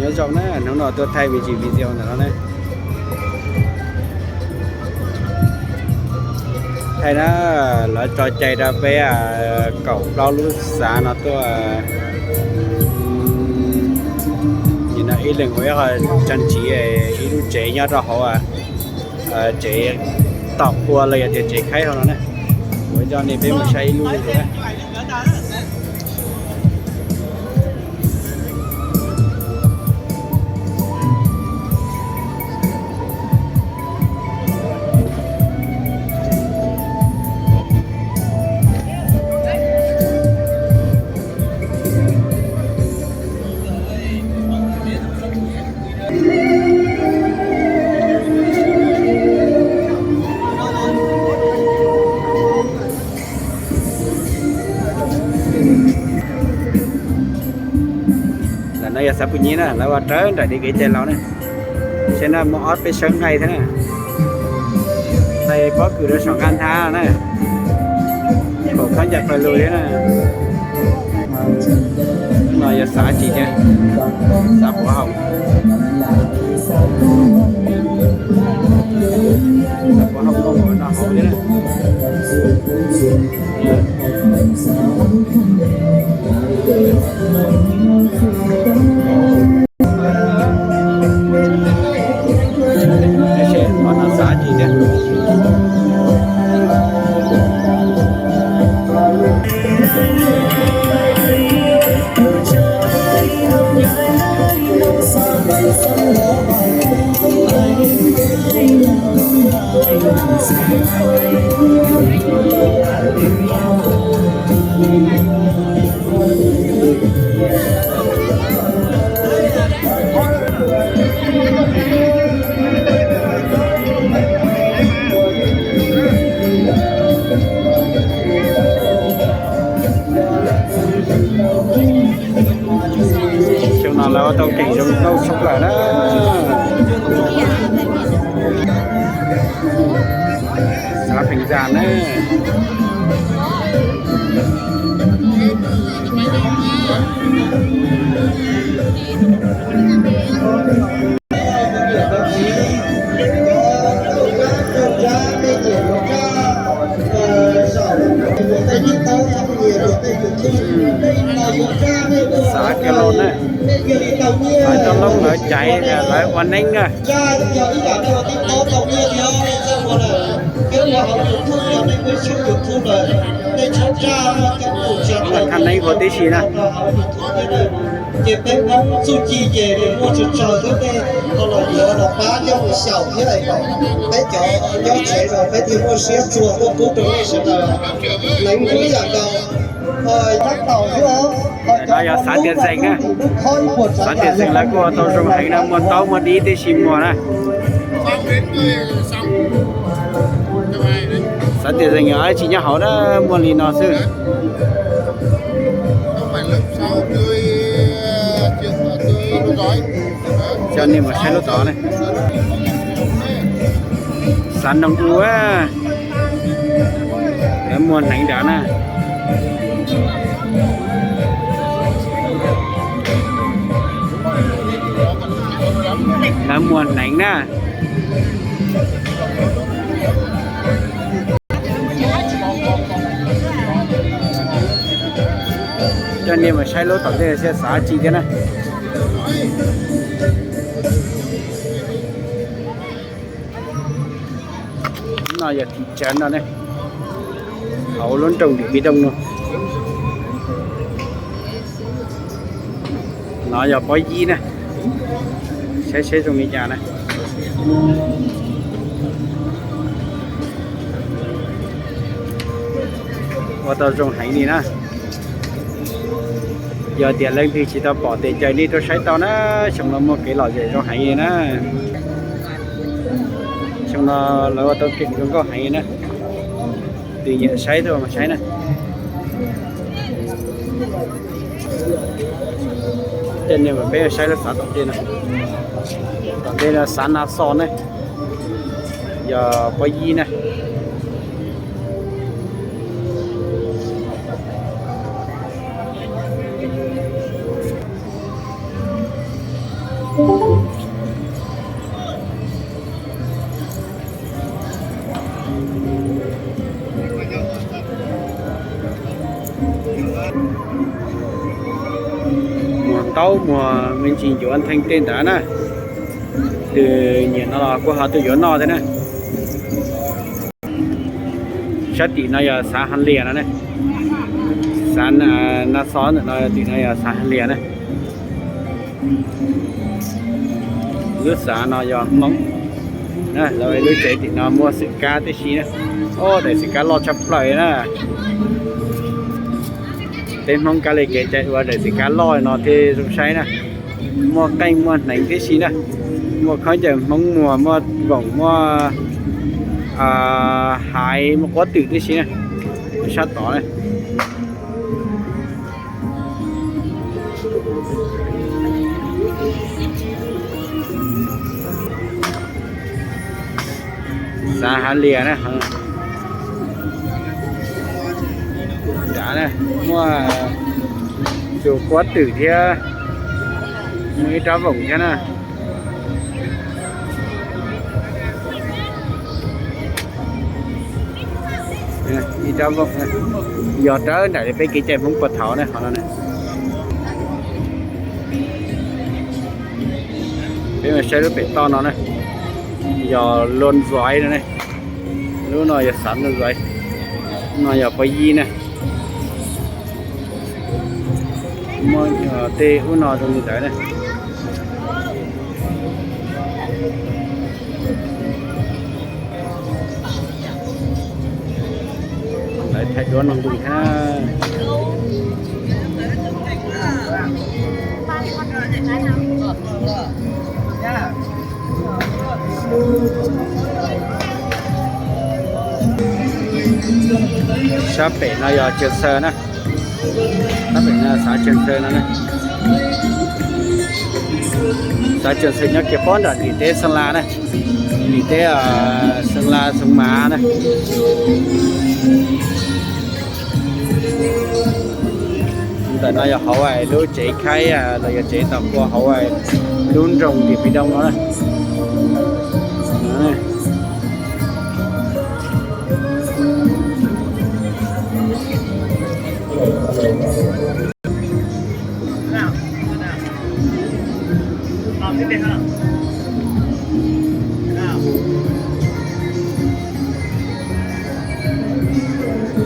Nyob zoo na, hnub no tuaj thaij me ntsis video ntawm no na. Thaij na, lawv tso cai rau peb kaum plaub lub xav no tuaj, nim no ib leeg ua ib qho tsev, ib lub tsev nyob rau hauv tsev tom qhua los yog tias tsev khaib hauv no na. Kuv coj nej peb mus saib ib lub na. Ntawm no yog xav pum nyib na, lawv ua rawv nraim li kev cai laus na. Saib na, muaj ob peb sawb nqaij thiab na. Nqaij pob kws rau saum nqaj nthab na. Kaum khaub ncaws pawg lug thiab na. No yog xav tsis tiag, xav puav hau. Puav hau no hauv thiab na. Xav tsis tiag. Xyoo no lawv ua tau keem zoo nkauj tshaj plaws na. Xav pheej zam na. Xav kiag los na, xav coj lub ntawd caiv lawv ua neeb na. Thaj neeb huv tib si na. Ces peb Hmoob txuj ci ces nws muaj tsawg tsawg xwb, nej ho los yuav los pab coj mus xyaum thiab kom peb cov nyob tsev los peb thiaj muaj siab txuag tuaj pub rau nej sawv daws. Neev ib yam nkaus. No yog xav tias zeeg na, xav tias zeeg lawv kuj ua tau zoo heev na, muaj ntaub muaj dib tib si muag na. Xav tias zeeg yog dab tsi nyob hauv na, muaj li no xwb. Coj nej mus saib lub tod ne. Xav noog ua, lawv muag hneev nrad na. Lawv muag hneev na. Coj nej mus saib lub tom ntej saib xav tsi thiab na. No yog tim tsav no ne, hauv lub nroog Ntim Npis Dooj no. No yog pob yib na, saib seb zoo li cas na. Ua tau zoo heev li na. Yog tias leej twg tsis tau pom tes caws nej tuaj saib tau na, xyoo no muaj kev lom zem zoo heev li na. Xyoo no lawv ua tau kev zoo nkauj heev li na. Tus nyiam saib tuaj mas saib na. Tej niag mas peb saib lub xav tom ntej no. Tom ntej no xav Na Xo ne, yog pob yib na. Muag ntaub muag me ntsis yuav ntheej tej ntawd na. Tus nyiam no los kuj ho tuaj yuav noj thiab na. Sab tim no yog xav Hav Lias no ne. Xav Nab Xov ntawm no, tim no yog xav Hav Lias na. Lub xav no yog Hmoob. Lawv lub tsev tim no muaj xwm kab tib si na. Ob daim xwm kab loj tshaj plaws na. Peb Hmoob kab li kev cai ua daim xwm kab loj no thiaj zoo saib na. Muaj qeej muaj hneev tib si na. Muaj khaub ncaws Hmoob muag, muaj voom, muaj haiv, muaj quab twm tib si na. Sab tod na. Xav Hav Lias na. Nrad na, muaj tus quab twm thiab, muaj ib rab voom thiab na. Ib rab voom, yog rawv nraim li peb kev cai Hmoob puag thaum na, qhov no na. Peb mus saib lub pem toj no na, yog Luj Zais no ne. Lub no yog xav Luj Zais, no yog Pov Yij na. Muaj tej ub no zoo li ntawd na. Lawv thaij duab no nqis thiab. Sab pem no yog Tseem Xaws na. Sab pem no xav Tseem Xaws no na. Xav Tseem Xaws nyob kiag pob nram nim teb Xeev Las na. Nim teb Xeev Las Xeev Mas na. Ntawm no yog hauv lub tsev khaib los yog tsev tau kua hauv lub nroog Điện Biên Đông no na.